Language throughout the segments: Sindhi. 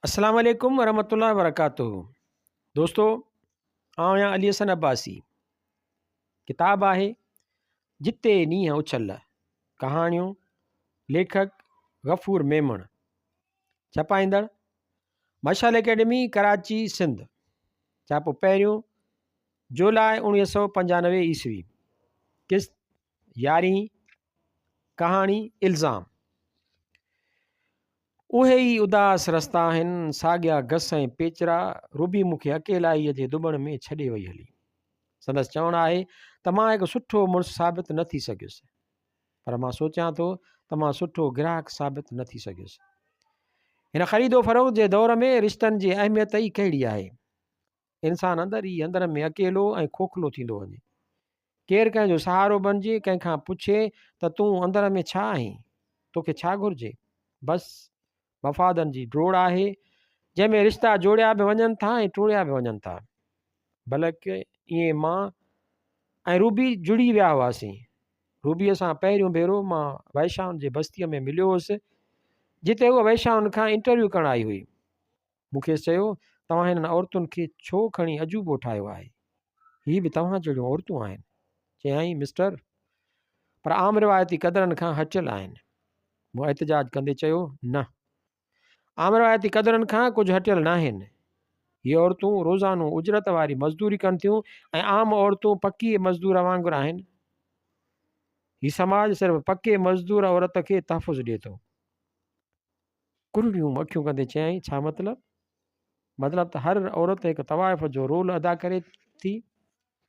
السلام عليڪم ورحمة الله وبرڪاته دوستو آئون آهيان علي حسن عباسي ڪتاب آهي جتي نينهن اڇل ڪهاڻيون ليکڪ غفور ميمڻ ڇپائيندڙ مشعل اڪيڊمي ڪراچي سنڌ ڇاپو پهريون جولاء 1995 عيسوي قسط يارهين ڪهاڻي الزام اهي ئي اداس رستا آهن، ساڳيا گس ۽ پيچرا، روبي مون کي اڪيلائيء جي ڌٻڻ ۾ ڇڏي وئي هلي. سندس چوڻ آهي ته مان هڪ سٺو مڙس ثابت نه ٿي سگهيس. پر مان سوچيان ٿو ته مان سٺو گراهڪ ثابت نه ٿي سگهيس. هن خريد و فروخت جي دور ۾ رشتن جي اهميت ئي ڪهڙي آهي؟ انسان اندر ئي اندر ۾ اڪيلو ۽ کوکلو ٿيندو وڃي. ڪير ڪنهن جو سهارو بڻجي، ڪنهن کان پڇي ته تون اندر ۾ ڇا آهين؟ توکي ڇا گهرجي؟ بس مفادن جي ڊوڙ آهي، جنهن ۾ رشتا جوڙيا به وڃن ٿا ۽ ٽوڙيا به وڃن ٿا. بلڪ ائين مان ۽ روبي جڙي ويا هئاسين. روبيء سان پهريون ڀيرو مان وئشائن جي بستيء ۾ مليو هوس، جتي هوء وئشائن کان انٽرويو ڪرڻ آئي هئي. مون کيس چيو، توهان هنن عورتن کي ڇو کڻي عجوبو ٺاهيو آهي؟ هي به توهان جهڙيون عورتون آهن. چيائين، مسٽر! پر عام روايتي قدرن کان هٽيل آهن. مون احتجاج ڪندي چيو، نه. عام روايتي قدرن کان ڪجهه هٽيل ناهن. هي عورتون روزانو اجرت واري مزدوري ڪن ٿيون ۽ عام عورتون پڪي مزدور وانگر آهن. هي سماج صرف پڪي مزدور عورت کي تحفظ ڏئي ٿو. ڪرڙيون اکيون ڪندي چيائين، ڇا مطلب؟ مطلب ته هر عورت هڪ طوائف جو رول ادا ڪري ٿي،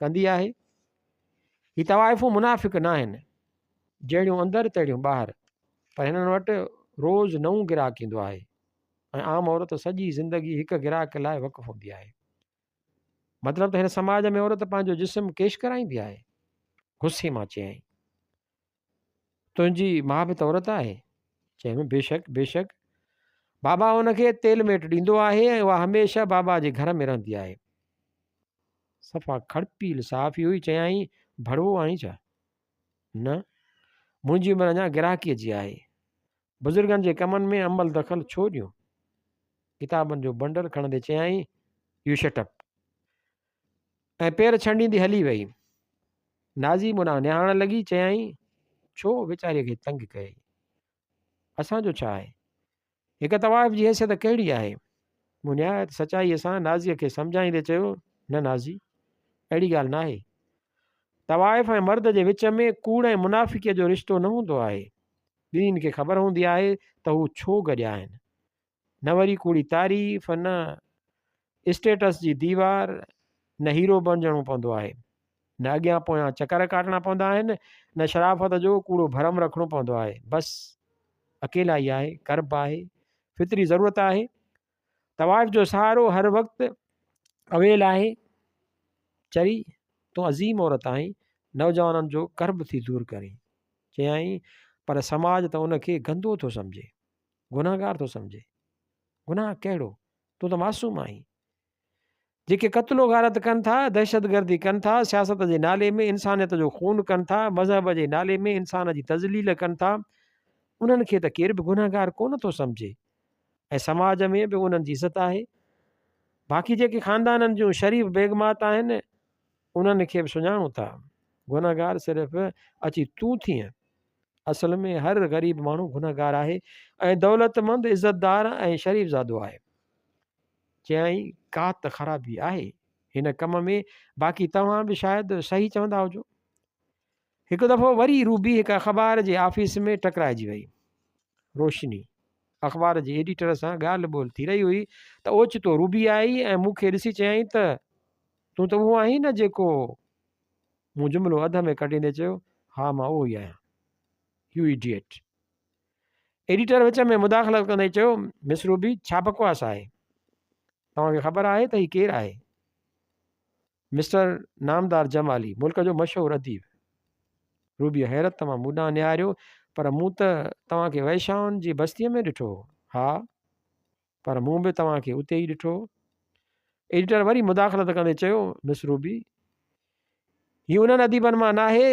ڪندي آهي. هي طوائفون منافق ناهن، جهڙيون اندر تهڙيون ٻاهر، پر هنن وٽ روز نئون گراهڪ ايندو آهي ۽ عام عورت سڄي زندگي هڪ گراهڪ لاء وقف هوندي آهي. مطلب ته هن سماج ۾ عورت پنهنجو جسم ڪيش ڪرائيندي آهي. غصي مان چيائين. تنهنجي ماء به ته عورت آهي؟ چيم، بيشڪ، بيشڪ. بابا ان کي تيل ميٽ ڏيندو آهي ۽ اها هميشه بابا جي گهر ۾ رهندي آهي. صفا کڙپيل صحافي هئي، چيائين، ڀڙوو آهين ڇا؟ نه، منهنجي عمر اڃا گراهڪيء جي آهي. بزرگن جي ڪمن ۾ عمل دخل ڇو ڏيون؟ ڪتابن جو بنڊل کڻندي چيائين، يو شٽ اپ. ۽ پير ڇنڊيندي هلي وئي. نازي مون ڏانهن نهارڻ لڳي، چيائين، ڇو ويچاريء کي تنگ ڪيئي؟ اسان جو ڇا آهي؟ هڪ طوائف جي حيثيت ڪهڙي آهي؟ مون نهايت سچائيء سان نازيء کي سمجهائيندي چيو، نه نازي، اهڙي ڳالهه ناهي. طوائف ۽ مرد جي وچ ۾ ڪوڙ ۽ منافقيء جو رشتو نه هوندو آهي. ٻنهين کي خبر هوندي آهي ته هو ڇو گڏيا آهن. نه وري ڪوڙي تعريف، نه اسٽيٽس جي ديوار، نه هيرو بڻجڻو پوندو آهي، نه اڳيان پويان چڪر ڪاٽڻا پوندا آهن، نه شرافت جو ڪوڙو ڀرم رکڻو پوندو آهي. بس اڪيلائي آهي، ڪرب آهي، فطري ضرورت آهي. طوائف جو سهارو هر وقت اويل آهي. چري، تون عظيم عورت آهين، نوجوانن جو ڪرب ٿي دور ڪرين. چيائين، پر سماج ته ان کي گندو ٿو سمجهي. گنهگار ٿو سمجهي. گناهه ڪهڙو؟ تون ته معصوم آهين. جيڪي قتل و غارت ڪن ٿا، دهشتگردي ڪن ٿا، سياست جي نالي ۾ انسانيت جو خون ڪن ٿا، مذهب جي نالي ۾ انسان جي تذليل ڪن ٿا، انهن کي ته ڪير به گنهگار ڪونه ٿو سمجهي ۽ سماج ۾ به انهن جي عزت آهي. باقي جيڪي خاندانن جون شريف بيگمات آهن، انهن کي به سڃاڻون ٿا. گنهگار صرف اچي تون ٿينء. اصل ۾ هر غريب ماڻهو گنهگار آهي ۽ دولتمند عزتدار ۽ شريف زادو آهي. چيائين، ڪا ته خرابي آهي هن ڪم ۾ باقي توهان به شايد صحيح چوندا هجو. هڪ دفعو وري روبي هڪ اخبار جي آفيس ۾ ٽڪرائجي وئي. روشني اخبار جي ايڊيٽر سان ڳالهه ٻولهه ٿي رهي هئي ته اوچتو روبي آئي ۽ مون کي ڏسي چيائين ته تون ته اهو آهين نه جيڪو مون جملو اڌ ۾ ڪٽيندي چيو، ها مان اهو ئي آهيان. U edit. ايڊيٽر وچ ۾ مداخلت ڪندي چيو، مس روبي ڇا بڪواس آهي؟ توهان کي خبر آهي ته هي ڪير آهي؟ مسٽر نامدار جمالي، ملڪ جو مشهور اديب. روبيء حيرت مان مون ڏانهن نهاريو، پر مون ته توهان کي وئشائن جي بستيء ۾ ڏٺو هو. ها، پر مون به توهان کي اتي ئي ڏٺو. ايڊيٽر وري مداخلت ڪندي چيو، مس روبي، هي انهن اديبن مان ناهي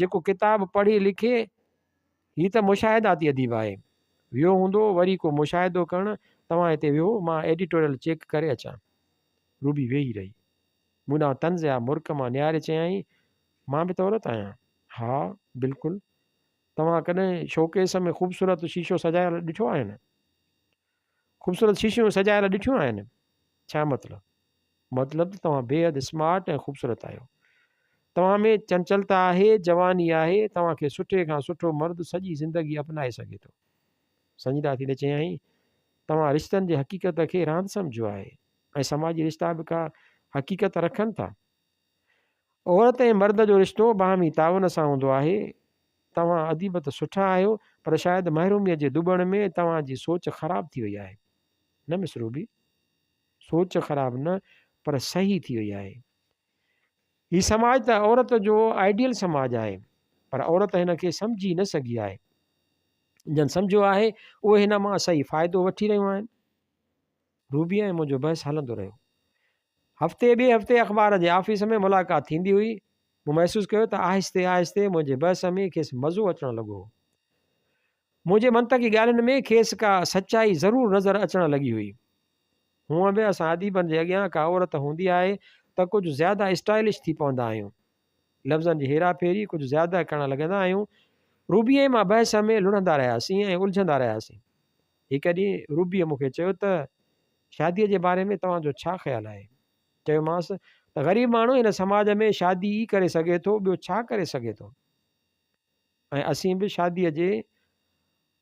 جيڪو ڪتاب پڙهي لکي، هي ته مشاهداتي اديب آهي. ويو هوندو وري ڪو مشاهدو ڪرڻ، توهان هتي ويهو، مان ايڊيٽوريل چيڪ ڪري اچان. روبي ويهي رهي. مون ڏانهن طنزيا مرڪ مان نهاري چيائين، مان به ته عورت آهيان. ها، بلڪل. توهان ڪڏهن شوڪيس ۾ خوبصورت شيشو سجايل ڏٺو آهي نه؟ خوبصورت شيشيون سجايل ڏٺيون آهن؟ ڇا مطلب؟ مطلب ته توهان بيحد اسمارٽ ۽ خوبصورت آهيو. توهان ۾ چنچلتا آهي، جواني آهي، توهان کي سٺي کان سٺو مرد سڄي زندگي اپنائي سگهي ٿو. سنجيده ٿيندي چيائين، توهان رشتن جي حقيقت کي راند سمجهيو آهي ۽ سماجي رشتا به ڪا حقيقت رکن ٿا. عورت ۽ مرد جو رشتو باهمي تعاون سان هوندو آهي. توهان اديب ته سٺا آهيو پر شايد محروميء جي ڌٻڻ ۾ توهان جي سوچ خراب ٿي وئي آهي. نه مس روبي، سوچ خراب نه پر صحيح ٿي وئي آهي. هي سماج ته عورت جو آئيڊيل سماج آهي پر عورت هن کي سمجهي نه سگهي آهي. جن سمجهيو آهي اهي هن مان صحيح فائدو وٺي رهيون آهن. روبيء ۽ منهنجو بحث هلندو رهيو. هفتي ٻئي هفتي اخبار جي آفيس ۾ ملاقات ٿيندي هئي. مون محسوس ڪيو ته آهستي آهستي منهنجي بحث ۾ کيس مزو اچڻ لڳو هو. منهنجي منطقي ڳالهين ۾ کيس ڪا سچائي ضرور نظر اچڻ لڳي هئي. هونء به اسان اديبن جي اڳيان ڪا عورت هوندي آهي ته ڪجهه زياده اسٽائلش ٿي پوندا آهيون. لفظن جي هيرا ڦيري ڪجهه زياده ڪرڻ لڳندا آهيون. روبيء ۽ مان بحث ۾ لڙهندا رهياسين ۽ الجهندا رهياسين. هڪ ڏينهن روبيء مون کي چيو ته شاديء جي باري ۾ توهان جو ڇا خيال آهي؟ چيومانس ته غريب ماڻهو هن سماج ۾ شادي ئي ڪري سگهي ٿو، ٻيو ڇا ڪري سگهي ٿو؟ ۽ اسين به شاديء جي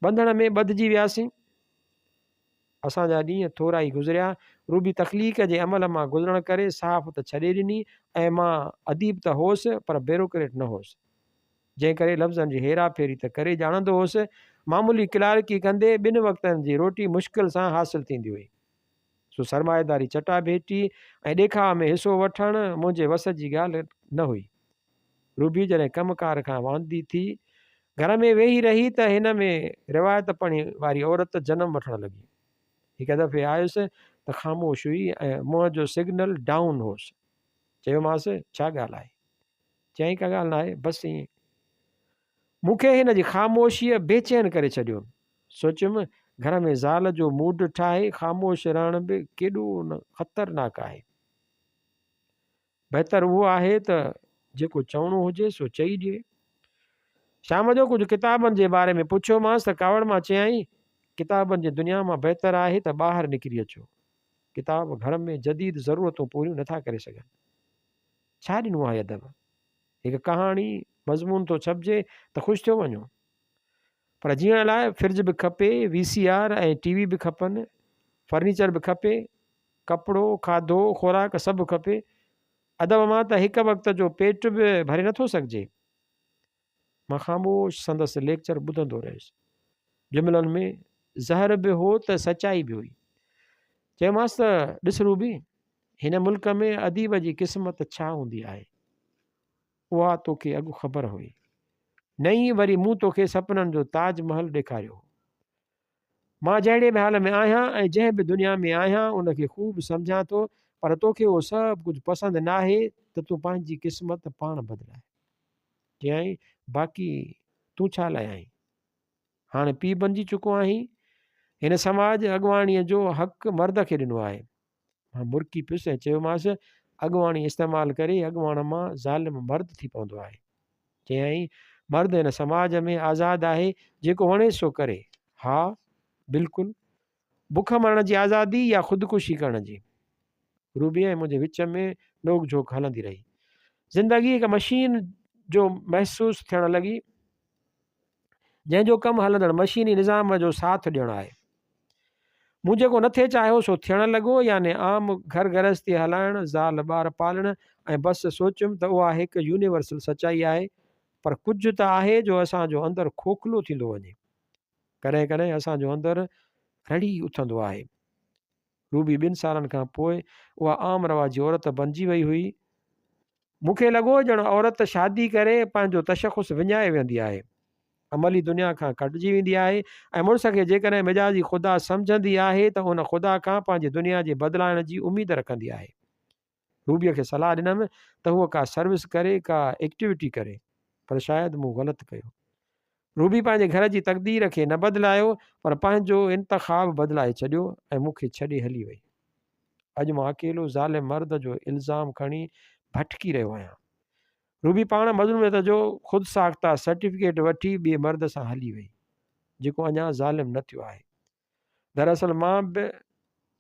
ٻنڌڻ ۾ ٻڌجي وياسين. اسان جا ڏينهن ٿورا ئي گذريا. روبي تخليق جي عمل مان گذرڻ ڪري صحافت ڇڏي ڏني ۽ مان اديب ته هوس پر بيروڪريٽ نه هوس. جنهن ڪري لفظن جي هيرا ڦيري ته ڪري ڄاڻندو هوس. معمولي ڪلارڪي ڪندي ٻن وقتن جي روٽي مشڪل سان حاصل ٿيندي هئي. سو سرمائيداري چٽاڀيٽي ۽ ڏيکاء ۾ حصو وٺڻ منهنجي وس جي ڳالهه نه هئي. روبي جڏهن ڪم ڪار کان واندي ٿي گهر ۾ ويهي رهي ته هن ۾ روايت پڻي واري عورت جنم وٺڻ لڳي. هڪ دفعي آيس ته خاموش هئي ۽ منهن جو سگنل ڊائون هوس. چيومانس، ڇا ڳالهه آهي؟ چيائين، ڪا ڳالهه ناهي، بس ائين. مون کي هن جي خاموشيء بيچين ڪري ڇڏيو. سوچيم، گهر ۾ زال جو موڊ ٺاهي خاموش رهڻ به ڪيڏو نه خطرناڪ آهي. بهتر اهو آهي ته جيڪو چوڻو هجي سو چئي ڏئي. شام جو ڪجهه ڪتابن جي باري ۾ پڇيومانس ته ڪاوڙ مان چيائين، ڪتابن جي دنيا مان بهتر آهي ته ٻاهر نڪري اچو. ڪتاب گهر ۾ جديد ضرورتون پوريون نٿا ڪري سگهن. ڇا ڏنو آهي ادب؟ هڪ ڪهاڻي، مضمون ٿو ڇپجي ته خوش ٿيو وڃو. پر جيئڻ لاء فرج به کپي، وي سي آر ۽ ٽي وي به کپن، فرنيچر به کپي، ڪپڙو، کاڌو، خوراڪ سڀ کپي. ادب مان ته هڪ وقت جو پيٽ به ڀري نٿو سگهجي. مان خاموش سندس ليڪچر ٻڌندو رهيس. جملن ۾ زهر به هو ته سچائي به هئي. چيومانس ته ڏس روبي، هن ملڪ ۾ اديب جي قسمت ڇا هوندي آهي، اها توکي اڳ خبر هئي. نه ئي وري مون توکي سپنن جو تاج محل ڏيکاريو هو. مان جهڙي به حال ۾ آهيان ۽ جنهن به دنيا ۾ آهيان ان کي خوب سمجهان ٿو پر توکي اهو سڀ ڪجهه پسند ناهي ته تون پنهنجي قسمت پاڻ بدلاء. چيائين، باقي تون ڇا لاء آهين؟ هاڻي پيء بنجي چڪو آهين. هن سماج اڳواڻيء جو حق مرد کي ڏنو آهي. مان مرڪي پيس ۽ چيومانس، اڳواڻي استعمال ڪري اڳواڻ مان ظالم مرد ٿي پوندو آهي. چيائين، مرد هن سماج ۾ آزاد آهي، جيڪو وڻيس سو ڪري. ها، بلڪل. بک مرڻ جي آزادي يا خودڪشي ڪرڻ جي. روبي ۽ منهنجي وچ ۾ نوڪ جهوڪ هلندي رهي. زندگي هڪ مشين جو محسوس ٿيڻ لڳي، جنهن جو ڪم هلندڙ مشيني نظام جو ساٿ ڏيڻ آهي. مون جيڪو نه ٿي چاهيو سو ٿيڻ لڳو، يعني عام گهر گرهستي هلائڻ، زال ٻار پالڻ ۽ بس سوچيم ته اها هڪ يونيورسل سچائي آهي، پر ڪجهه ته آهي جو اسان جو اندر کوکلو ٿيندو وڃي. ڪڏهن ڪڏهن اسان جو اندر رڙي اٿندو آهي. روبي ٻن سالن کان پوء اها عام رواجي عورت بنجي وئي هئي. مون کي لڳو ڄڻ عورت شادي ڪري پنهنجو تشخص وڃائي ويهندي آهي. عملي دنيا کان ڪٽجي ويندي آهي ۽ مڙس کي جيڪڏهن مجازي خدا سمجهندي آهي ته ان خدا کان پنهنجي دنيا جي بدلائڻ جي اميد رکندي آهي. روبيء کي صلاح ڏنم ته هوء ڪا سروس ڪري، ڪا ايڪٽيوٽي ڪري، پر شايد مون غلط ڪيو. روبي پنهنجي گهر جي تقدير کي نه بدلايو پر پنهنجو انتخاب بدلائي ڇڏيو ۽ مون کي ڇڏي هلي وئي. اڄ مان اڪيلو ظالم مرد جو الزام کڻي ڀٽڪي رهيو آهيان. روبي پاڻ مظلوميت جو خود ساخته سرٽيفڪيٽ وٺي ٻئي مرد سان هلي وئي، جيڪو اڃا ظالم نه ٿيو آهي. دراصل مان به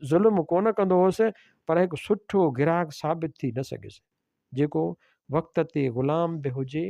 ظلم ڪونه ڪندو هوس پر هڪ سٺو گراهڪ ثابت ٿي نه سگهيس، جيڪو وقت تي غلام به هجي.